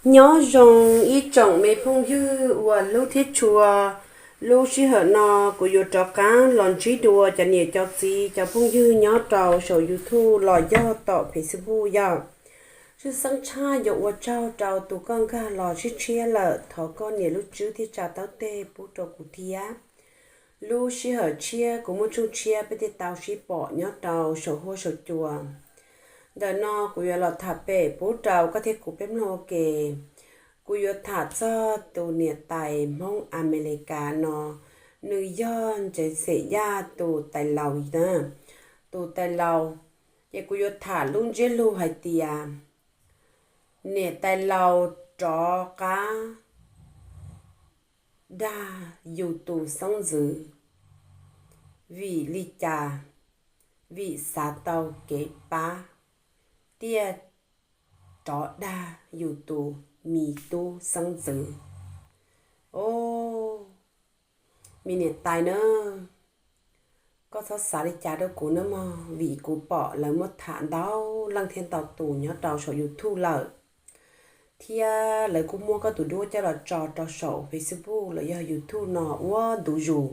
Nyob zoo ib tsoom me phooj ywg uas hlub thiab tshua. Lub sij hawm no kuv yuav rov qab los ntsib dua cov niam cov txiv cov phooj ywg nyob rau saum YouTube los yog tom Facebook yom. Tshwj xeeb tshaj yuav ua tsaug rau tus koj nkag los tshiab tshiab lawm, thov koj nias lub tswb thiab tsa taub teg pub rau kuv thiab. Lub sij hawm tshiab kuv muaj tsooj tshiab peb thiaj tau sib pom nyob rau saum huab saum cua. Ntawm no kuv yuav los tham pem pub rau koj thiab kuv peb mloog ua ke. Kuv yuav tham txog tus niam tais Hmoob Amelikas no, nws yog Ntsev Xeem Yaj tus tais laus na, tus tais laus. Ces kuv yuav tham lub ntsiab lus hais tias niam tais laus rov qab dag yus tus xeeb ntxwv. Vim li cas? Vim xav tau kev pab thiaj rov dag yus tus me tub xeeb ntxwv. O, me niam tais na, koj txhob xav li cas rau kuv nawb mog, vim kuv pom lawv muab tham ntau leej thiab ntau tus nyob rau saum YouTube lawm, thiab lawv kuj muab koj tus duab coj los tso rau saum Facebook los yog YouTube no ua ntu zus.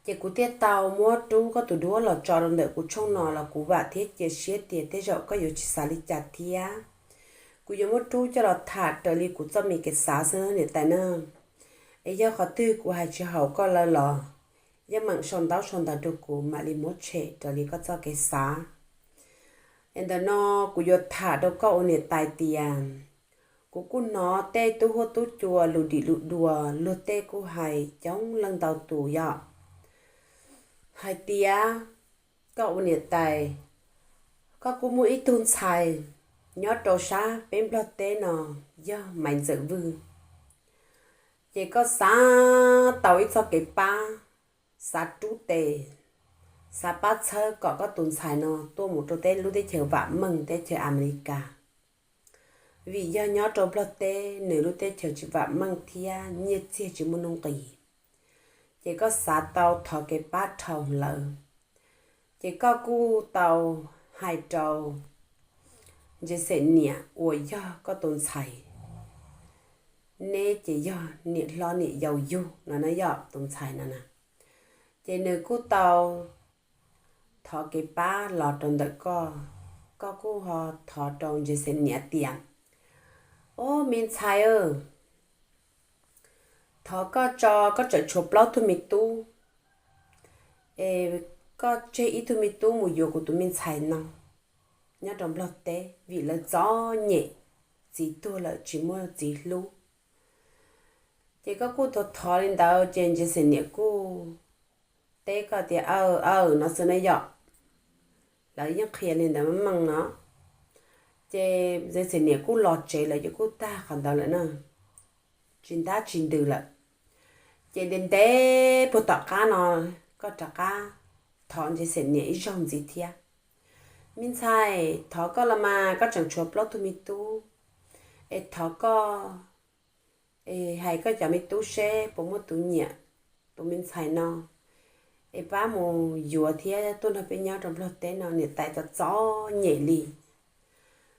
Ces kuv thiaj tau muab rub koj tus duab los tso rau ntawm kuv tshooj no los kuv vam thiab cia siab tias tej zaum koj yuav tsis xav li cas thiab. Kuv yuav muab rub coj los tham raws li kuv txoj me kev xav xwb niam tais na. Es yog qhov twg kuv hais tsis haum koj lawm los yeej meem sau ntaub sau ntawv rau kuv mam li muab tshem raws li koj txoj kev xav. Es ntawm no kuv yuav tham rau koj ua niam tais tias kuv kuj hnov tej tub huab tub cua lus dim lus dua luag tej kuj hais coob leej ntau tus yom, hais tias koj ua niam tais, koj kuj muaj ib tug ntxhais nyob rau sab peb Nplog teb no yog Maiv Ntxawm Vwj. Ces koj xav tau ib txoj kev pab, xav rub tes, xav pab txhawb kom koj tus ntxhais no tuaj mus rau teb lub teb chaws vam meej teb chaws Amelikas. Vim yog nyob rau Nplog teb nws lub teb chaws tsis vam meej thiab nyiaj txiag tsis muaj nuj nqis, ces koj xav tau thov kev pab dhau lawm. Ces koj kuj tau hais rau Ntsev Xeem niam uas yog koj tus ntxhais, neb ces yog niam hlob niam yau yug no na yom, tus ntxhais no na. Ces nws kuj tau thov kev pab los rau ntawm koj, koj kuj ho thov rau Ntsev Xeem niam tias, O, me ntxhais, thov koj tso, koj tseem tshuav plaub tug me tub, es koj tseg ib tug me tub mus yuav kuv tus me ntxhais no nyob rau Nplog teb, vim lawv txom nyem, txiv tuag lawm tsis muaj txiv hlub. Ces koj kuj thov thov li ntawd ces Ntsev Xeem niam kuj teb koj tias, Aw, aw, no xwb na yom. Lawv yeej qhia li ntawd meej meej no. Ces Ntsev Xeem niam kuj los tsev lawm ces kuj tag qhov ntawd lawm na, tsis ntab tsis ntws lawm. Ces ntev ntev puag tom qab no koj rov qab thov Ntsev Xeem niam ib zaug ntxiv thiab, Me ntxhais, thov koj los mas, koj tseem tshuav plaub tug me tub, es thov koj es hais koj cov me tub seb puas muaj tus nyiam tus me ntxhais no, es pab mus yuav thiab tuaj nrog peb nyob rau Nplog teb no, niam tais txom txom nyem li.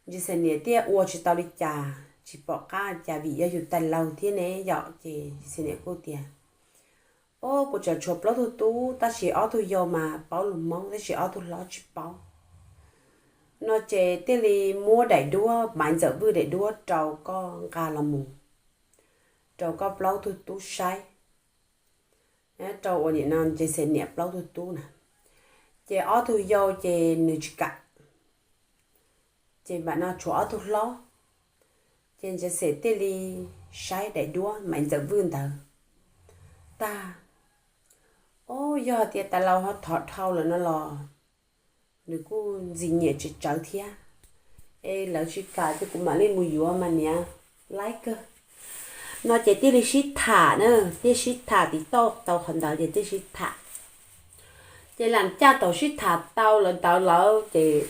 Ntsev Xeem niam thiaj ua tsis tau li cas, tsis pom qab cas vim yog yus tais laug thiab ne yom. Ces Ntsev Xeem niam kuj tias, O, kuv tseem tshuav plaub tug tub tab sis ob tug yau mas paub lus Hmoob tab sis ob tug hlob tsis paub. No ces thiaj li muab daim duab, Maiv Ntxawm Vwj daim duab rau koj nqa los mus rau koj plaub tug tub saib, rau uas nim no Ntsev Xeem niam plaub tug tub na. Ces ob tug yau ces nws tsis kam, ces npam no tshuav ob tug hlob. Ces Ntsev Xeem thiaj li saib daim duab Maiv Ntxawm Vwj ntawd tag, O, yog hais tias tais laus ho thov dhau lawm no los nws kuj ntxim nyiam tsis tsawv thiab. Es lawv tsis kam ces kuv mam li mus yuav mas niam, laib kawg. No ces thiaj li sib tham na, thiaj sib tham tim toj tau qhov ntawd ces thiaj sib tham. Ces lam caj thaum sib tham tau lawm ntawd lawm ces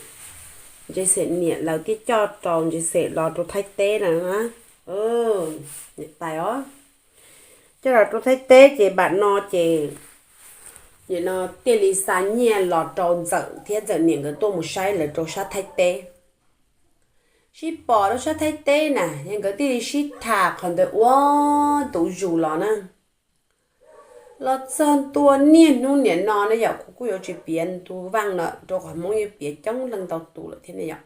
Ntsev Xeem niam lawv thiaj coj rau Ntsev Xeem los rau Thaib teb na. Niam tais os, coj los rau Thaib teb ces npam no ces nim no thiaj li xa nyiaj los rau Ntxawm thiab Ntxawm niam nkawd tuaj mus saib lawv rau sab Thaib teb. sib pom rau sab Thaib teb na, yog nkawd thiaj li sib tham qhov ntawd ua ntu zus los na. Los txog ntua niaj hnub niam no ne yom, kuv kuj yuav tsis piav ntu vaaj no rau qhov Hmoob yeej piav coob leej ntau tus lawm thiab ne yom.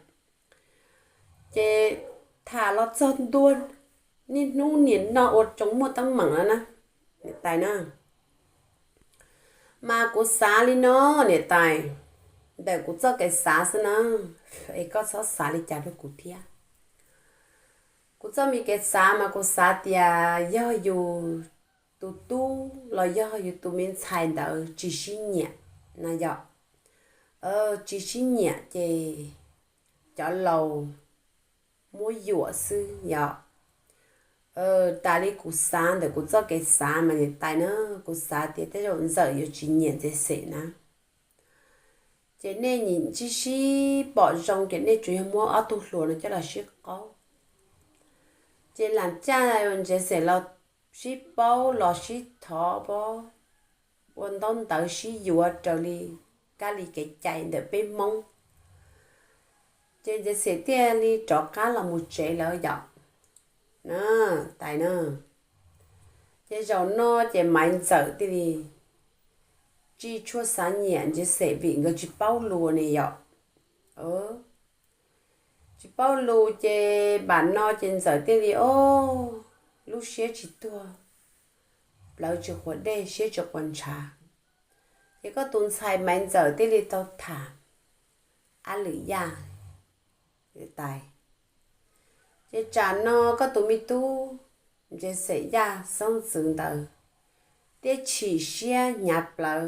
Ces tham los txog ntua niaj hnub niam no ua tsoom muaj teeb meem na, niam tais na. Mas kuv xav li no, niam tais, ntawm kuv txoj kev xav xwb na, es koj txhob xav li cas rau kuv thiab. Kuv txoj me kev xav mas kuv xav tias yog yus tus tub los yog yus tus me ntxhais ntawd tsis sib nyiam na yom, tsis sib nyiam ces cov laus muab yuam xwb yom. Tas li kuv xav ntawm kuv txoj kev xav mas niam tais na, kuv xav tias tej zaum Ntxawm yuav tsis nyiam Ntxawm Xem na. Ces nej ntsib sib pom zoo ces nej tsuas yog muab ob tug hluas no coj los sib qaub. Ces lam caj Ntxawm Xem los sib paub los sib thov pob, ua ntaub ntawv sib yuav raws li kab li kev cai ntawm peb Hmoob. Ces Ntxawm Xem thiaj li rov qab los mus tsev lawm yom, tais na. Ces zaum no ces Maiv Ntxawm thiaj li tsis tshua xav nyiam Ntxawm Xem vim nkawd tsis paub lus ne yom. Tsis paub lus ces npam no ces Ntxawm thiaj li, o, lub siab tsis tuag, plawv tsis quas dej, siab tsis quas ntshav. Ces koj tus ntxhais Maiv Ntxawm thiaj li tau tham Ab Lwm Yaj, tais. Ces tsam no koj tus me tub Ntxawm Xem Yaj xeeb ntxwv ntawd thiaj chim siab hnyav plawv,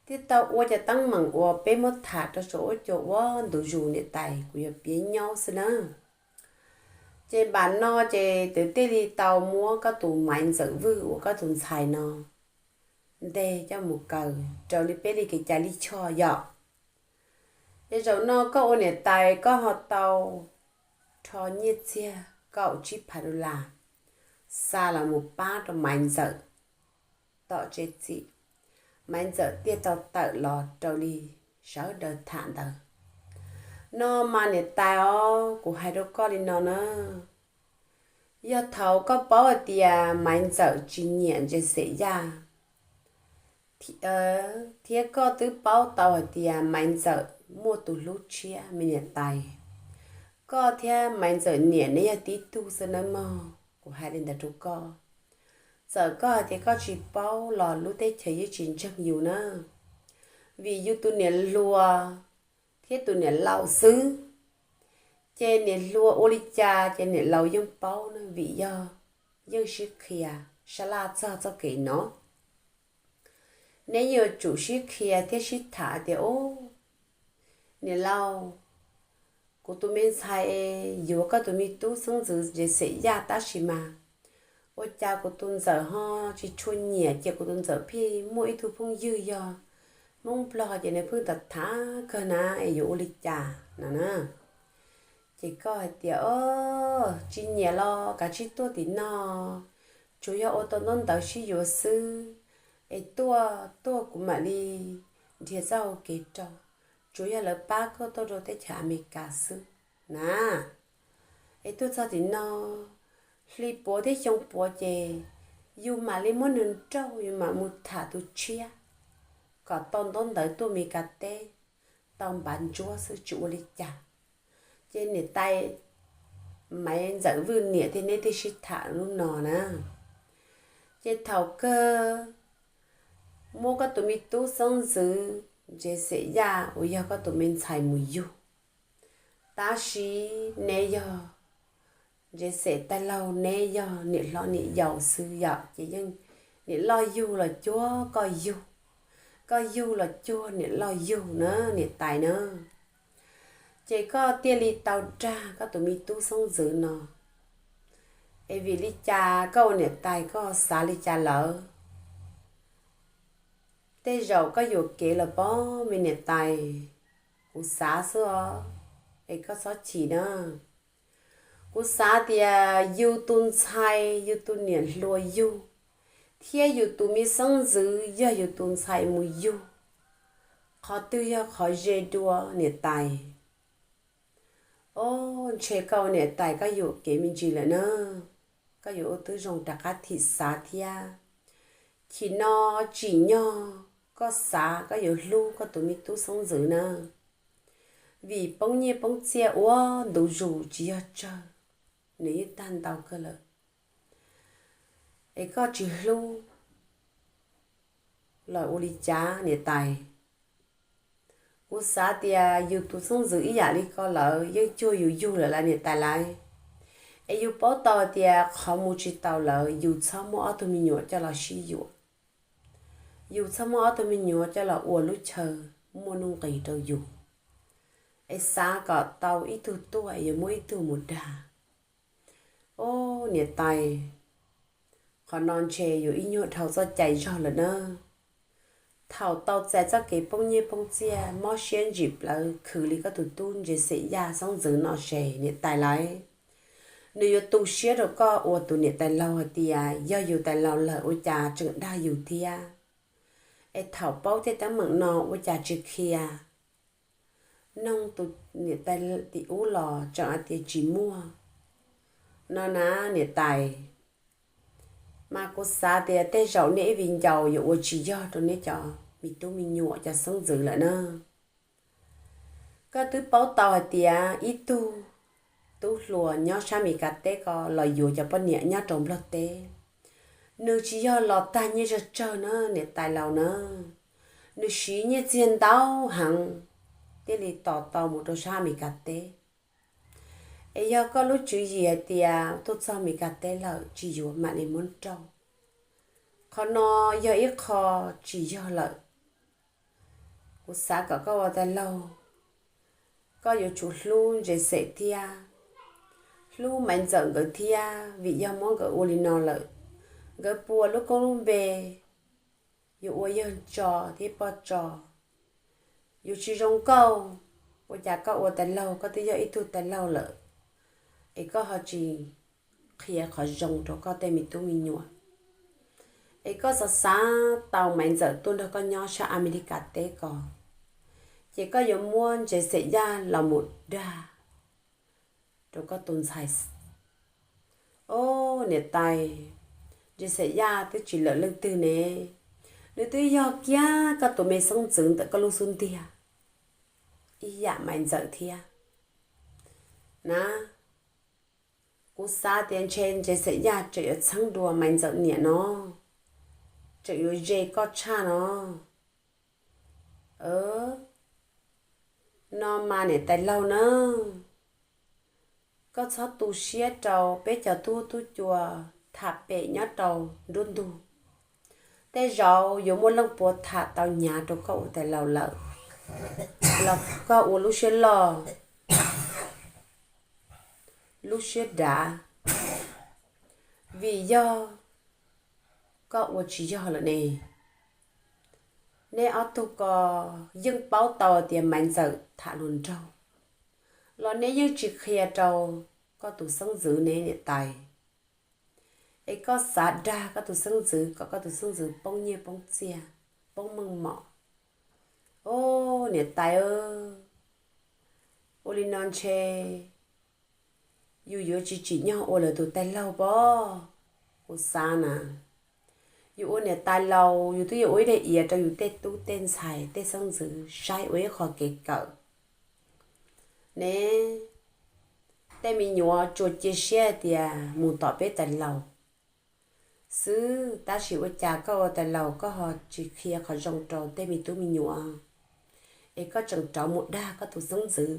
thiaj tau ua cov teeb meem uas peb muab tham rau saum huab cua ua ntu zus niam tais, kuv yuav piav nyob xwb na. Ces npam no ces twb thiaj li tau muab koj tus Maiv Ntxawm Vwj uas koj tus ntxhais no nteg coj mus kaw raws li peb li kev cai lij choj yom. Ces zaum no koj ua niam tais koj ho tau rho nyiaj txiag kaum tsib phav dollar xa los mus pab rau Maiv Ntxawm tom tsev txim, Maiv Ntxawm thiaj tau tawm los raws li sawv daws tham ntawd. No mas niam tais os, kuv hais rau koj li no na, yog thaum koj paub hais tias Maiv Ntxawm tsis nyiam Ntxawm Xem Yaj, thiab koj twb paub tau hais tias Maiv Ntxawm muaj tus hlub tshiab me niam tais, koj thiab Maiv Ntxawm niam neb yog tib tug xwb nawb mog, kuv hais li ntawd rau koj. Txawm koj hais tias koj tsis paub los lub teb chaws yeej tsis ntseeg yus na, vim yus tus niam hluas thiab tus niam laus xwb. Ces niam hluas ua li cas ces niam laus yeej paub na, vim yog yeej sib qhia sab laj txog txoj kev no. Neb yuav tsum sib qhia thiab sib tham tias, o, niam laus, kuv tus me ntxhais yuav koj tus me tub xeeb ntxwv Ntxawm Xem Yaj tab sis mas ua cas kuv tus ntxawm ho tsis tshua nyiam, ces kuv tus ntxawm pheej muaj ib tug phooj ywg yog Hmoob Nplog ces nws pheej tham tham kawg na, es yuav ua li cas no na. Ces koj hais tias, o, tsis nyiam los kav tsij tuaj tim no, tsuas yog ua tau ntaub ntawv sib yuav xwb, es tuaj tuaj kuv mam li nrhiav txoj hau kev rau, tsuas yog lawv pab koj tuaj rau teb chaws Amelikas xwb na. Es tuaj txog tim no, hli puav thiab xyoo puav ces yus mam li muab nws nrauj, yus mam mus tham tus tshiab kom tau ntaub ntawv tuaj Amelikas teb, tau npav ntsuab xwb tsis ua li cas. Ces niam tais Maiv Ntxawm Vwj niam thiab neb thiaj sib tham lub no na. Ces thaum kawg muab koj tus me tub xeeb ntxwv Ntxawm Xem Yaj uas yog koj tus me ntxhais mus yug. Tab sis neb yog Ntxawm Xem tag laug, neb yog niam hlob niam yau xwb yom, ces yeej niam loj yug los cuag koj yug, koj yug los cuag niam loj yug na niam tais na. Ces koj thiaj li tau dag koj tus me tub xeeb ntxwv no. Es vim li cas koj ua niam tais koj xav li cas lawm? Tej zaum koj yuam kev los pob me niam tais, kuv xav xwb os, es koj txhob chim na. Kuv xav tias yus tus ntxhais yus tus niam hluas yug, thiab yus tus me xeeb ntxwv yog yus tus ntxhais mus yug, qhov twg yog qhov ze dua niam tais? Ob, ntshe koj ua niam tais koj yuam kev me ntsis lawm na. Koj yuav ua tib zoo rov qab thim xav thiab. Chim no tsim nyog koj xav koj yuav hlub koj tus me tub xeeb ntxwv na, vim poob nyiaj poob txiaj ua ntu zus tsis yog tsawg, nws yeej tag ntau kawg lawm. Es koj tsis hlub los ua li cas niam tais? Kuv xav tias yus tus xeeb ntxwv ib yam li ko lawm yeej cuag yus yug lawm lauj niam tais lauj. Es yus paub tau hais tias qhov mus tsis taus lawm yus txhob muab ob tug me nyuam coj los sib yuam. Yus txhob muab ob tug me nyuam coj los ua lub chaw muaj nuj nqis rau yus, es xav kom tau ib tug tuaj es yuav muab ib tug mus dag. Ob, niam tais, qhov no ntshe yus ib nyuag dhau txoj cai zog lawm na. Thaum tau txais txoj kev poob nyiaj poob txiaj mob siab ntsim plawv khwv li koj tus tub ntse xem yaj xeeb ntxwv no ces niam tais lauj, nws yuav tu siab rau koj ua tus niam tais laug hais tias yog yus tais laug lawm ua cas tseem dag yus thiab. Es thaum paub tej teeb meem no ua cas tsis qhia, noog tus niam tais tim ub los tseem hais tias tsis muaj no na niam tais. Mas kuv xav tias tej zaum nej ib viv ncaus yuav ua tsis yog rau nej cov me tub me nyuam cov xeeb ntxwv lawm na. Koj twb paub tau hais tias ib tug tub hluas nyob sab Amelikas teb ko los yuav cov poj niam nyob rau Nplog teb, nws tsis yog los tag nyiaj tsawg tsawg na niam tais laus na, nws siv nyiaj txiag ntau heev thiaj li tos tau mus rau sab Amelikas teb. Es yog koj lub tswv yim hais tias tuaj txog Amelikas teb lawm tsis yuav mam li muab rau, qhov no yog ib qho tsis yog lawm. Kuv xav kom koj ua tais laug, koj yuav tsum hlub ntse xem thiab, hlub Maiv Ntxawm nkawd thiab, vim yog muab nkawd ua li no lawm, nkawd puas lub koob lub npe yuav ua yawg tso thiab poj tso, yuav tsis zoo nkauj. Ua cas koj ua tais laug, koj twb yog ib tug tais laug lawm, es koj ho tsis qhia qhov zoo rau koj tej me tub me nyuam? Es koj xav xav tau Maiv Ntxawm tuaj nrog koj nyob sab Amelikas teb ko, ces koj yuav muab ntse xem yaj los mus dag rau koj tus ntxhais. Ob, niam tais, ntse xem yaj twb tsis lawm leej twg ne, nws twb yog kiag koj tus me xeeb ntxwv ntawm koj lub xub ntiag ib yam Maiv Ntxawm thiab na. Kuv xav tias ntshe ntse xem yaj tseem yuav txheeb dua Maiv Ntxawm niam no, tseem yuav ze koj tshaj no. No mas niam tais laug na, koj txhob tu siab rau peb cov tub tub cua tham pem nyob rau nruab ntug. Tej zaum yuav muaj leej puav tham tau hnyav rau koj ua tais laus lawm, los koj ua lub siab loj lub siab dav, vim yog koj ua tsis yog lawm ne. Neb ob tug ko yeej paub tau tias Maiv Ntxawm tham hluas nraug, los neb yeej tsis qhia rau koj tus xeeb ntxwv ne niam tais. Es koj xav dag koj tus xeeb ntxwv kom koj tus xeeb ntxwv poob nyiaj poob txiaj, poob meej mom. Ob, niam tais, ua li no ntshe yus yuav tsis tsim nyog ua lawv tus tais laug pob. Kuv xav na, yus ua niam tais laus yus twb yuav ua ib daim iav rau yus tej tub tej ntxhais tej xeeb ntxwv saib ua ib qho kev kawm ne. Tej me nyuam tsuas cia siab hais tias mus tom peb tais laus xwb, tab sis ua cas koj ua tais laus koj ho tsis qhia qhov zoo rau tej me tub me nyuam, es koj tseem rov mus dag koj tus xeeb ntxwv.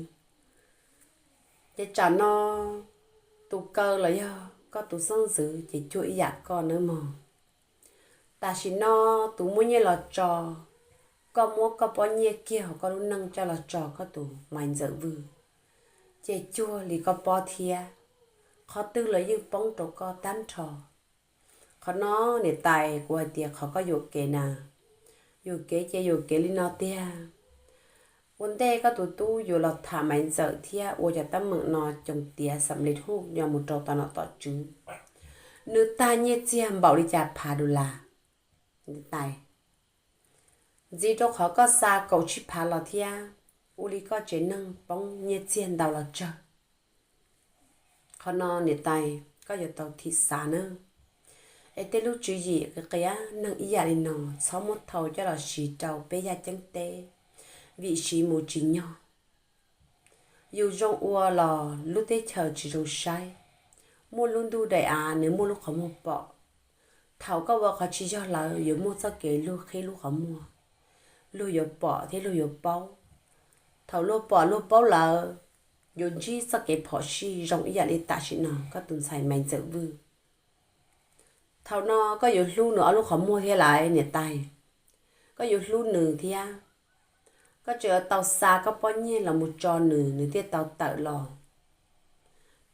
Ces tsam no tus kaw los yog koj tus xeeb ntxwv ces cuag ib yam koj nawb mog. Tam sim no tus muaj nyiaj los tso, koj muab koj pob nyiaj kiag hauv koj lub neej coj los tso koj tus Maiv Ntxawm Vwj, ces cuag li koj pob thiab, qhov twg los yeej poob rau koj tag nrho. Qhov no niam tais, kuv hais tias qhov koj yuam kev na, yuam kev ces yuam kev li no tiag. Ua ntej koj tus tub yuav los tham Maiv Ntxawm thiab ua cov teeb meem no coos tiav xam li huj nyo mus rau tom nom tom tswv, nws tag nyiaj txiag npaum li cas phav dollar, niam tais? Ntxiv rau qhov koj xa kaum tsib phav los thiab, ua li koj tsev neeg poob nyiaj txiag ntau los tsawg. Qhov no niam tais koj yuav tau thim xav nawb. Es tej lub tswv yim qias qias neeg ib yam li no txhob muab thau coj los siv rau peb yaj ceeb teb, vim siv mus tsis nyog. Yus zoo ua los lub teb chaws tsis zoo saib. Muaj lub ntuj daim av nws muaj lub qhov muag pom. Thaum koj ua qhov tsis yog lawm yuav muaj txoj kev luag qhib lub qhov muag, luag yuav pom thiab luag yuav paub. Thaum luag pom luag paub lawm, yuav ntsib txoj kev phom sij zoo ib yam li tam sim no koj tus ntxhais Maiv Ntxawm Vwj. Thaum no koj yuav hlub nws ob lub qhov muag thiab lawm niam tais. Koj yuav hlub nws thiab. Koj tseem yuav tau xa koj pob nyiaj los mus tso nws, nws thiaj tau tawm los.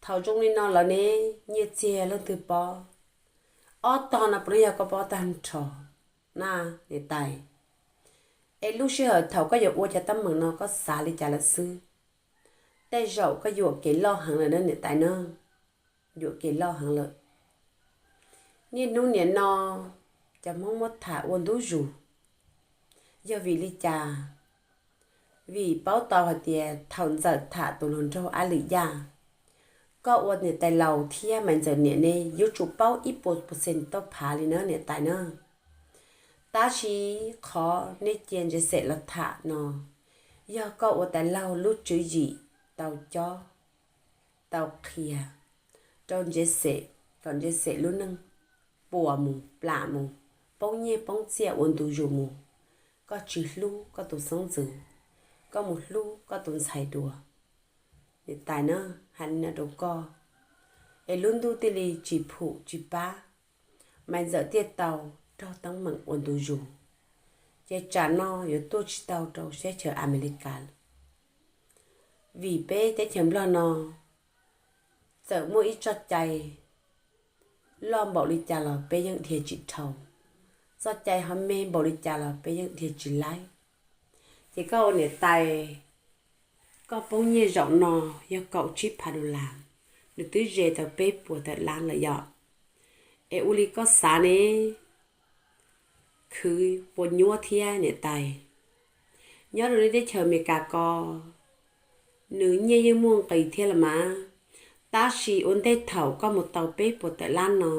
Thaum zoo li no lawm ne, nyiaj txiag leej twg pob? Ob tog no puav leej yog koj pob tag nrho na niam tais. Es lub sij hawm thaum koj yuav ua cov teeb meem no koj xav li cas lawm xwb? Tej zaum koj yuam kev loj heev lawm na niam tais na. Yuam kev loj heev lawm. Niaj hnub nim no cov Hmoob muab tham ua ntu zus. Yog vim li cas? Vim paub tau hais tias thaum Ntxawm tham tus hluas nraug Ab Lwm Yaj, koj ua niam tais laus thiab Maiv Ntxawm niam ne yuav tsum paub ib puas percent tawj phav li na niam tais na. Tab sis qhov nej cia Ntsev Xem los tham no, yog koj ua tais laug lub tswv yim tau cob, tau qhia rau Ntsev Xem kom Ntsev Xem lub neej puas mus plam mus, poob nyiaj poob txiaj ua ntu zus mus. Koj tsis hlub koj tus xeeb ntxwv, koj mus hlub koj tus ntxhais dua. Niam tais na, hais li no rau koj, es lub ntuj thiaj li tsis phum tsis pab, Maiv Ntxawm thiaj tau raug teeb meem ua ntu zus. Ces tsam no yuav tuaj tsis tau rau teb chaws Amelikas lawm. Vim peb teb chaws Nplog no txawm muaj ib txoj cai loj npaum li cas los peb yeej dhia tsis dhau, txoj cai ho me npaum li cas los peb yeej dhia tsis laib. Ces koj ua niam tais, koj poob nyiaj zaum no yog kaum tsib phav dollar, nws twb ze tau peb puas tawm lab lawm yom. Es ua li koj xav ne, khwv puas nyuab thiab niam tais? Nyob rau nej teb chaws Amelikas ko, nws nyiaj yeej muaj nqis thiab los mas, tab sis ua ntej thaum koj mus tau peb puas tawm lab no,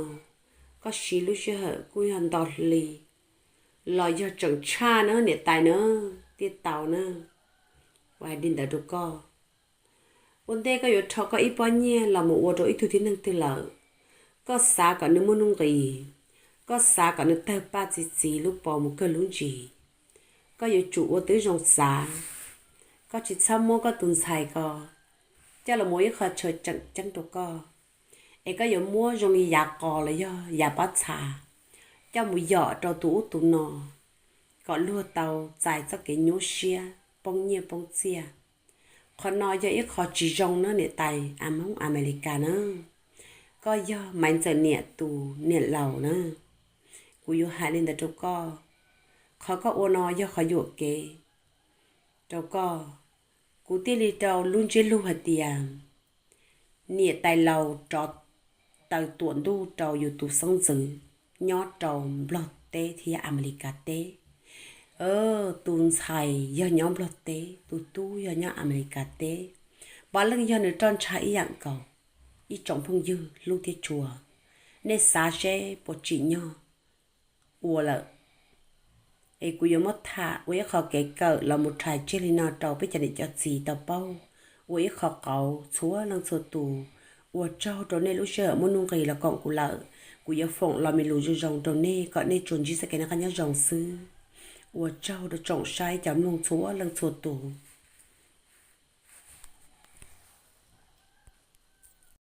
koj siv lub sij hawm kuj yog nto hli los yog tseem tshaj na niam tais na, thiaj tau na. Ua hais li ntawd rau koj, ua ntej koj yuav rho koj ib pob nyiaj los mus ua rau ib tug tib neeg twg lawm, koj xav kom nws muaj nuj nqis, koj xav kom nws tawg paj txi txiv lub paus mus kawg lub ntsis, koj yuav tsum ua tib zoo xav. Koj tsis txhob muab koj tus ntxhais ko coj los mus ua ib qho chaw tseem ceeb rau koj, es koj yuav muab zoo li yav qos los yog yav pob txha coj mus yom rau tus ub tus no, kom luag tau txais txoj kev nyuaj siab poob nyiaj poob txiaj. Qhov no yog ib qho tsis zoo na niam tais Hmoob Amelikas na. Koj yog Maiv Ntxawm niam tus niam laus na. Kuv yuav hais li ntawd rau koj, qhov koj ua no yog qhov yuam kev rau koj. Kuv thiaj li rau lub ntsiab lus hais tias niam tais laus rov taw tuam ntuj rau yus tus xeeb ntxwv nyob rau Nplog teb thiab Amelikas teb. Tus ntxhais yog nyob Nplog teb, tus tub yog nyob Amelikas teb. Puav leej yog nws roj ntsha ib yam nkaus. Ib tsoom phooj ywg hlub thiab tshua, nej xav seb puas tsim nyog ua lawm. Es kuv yuav muab tham ua ib qho kev kawm los mus rhais tseg li no rau peb cov niam cov txiv tau paub ua ib qho qauv txhua leej txhua tus. Ua tsaug rau nej lub sij hawm muaj nuj nqis los koom kuv lawm. Kuv yuav foom los me lus zoo zoo rau nej kom nej tsuas ntsib txoj kev noj qab nyob zoo xwb. Ua tsaug rau tsoom saib cov mloog txhua leej txhua tus.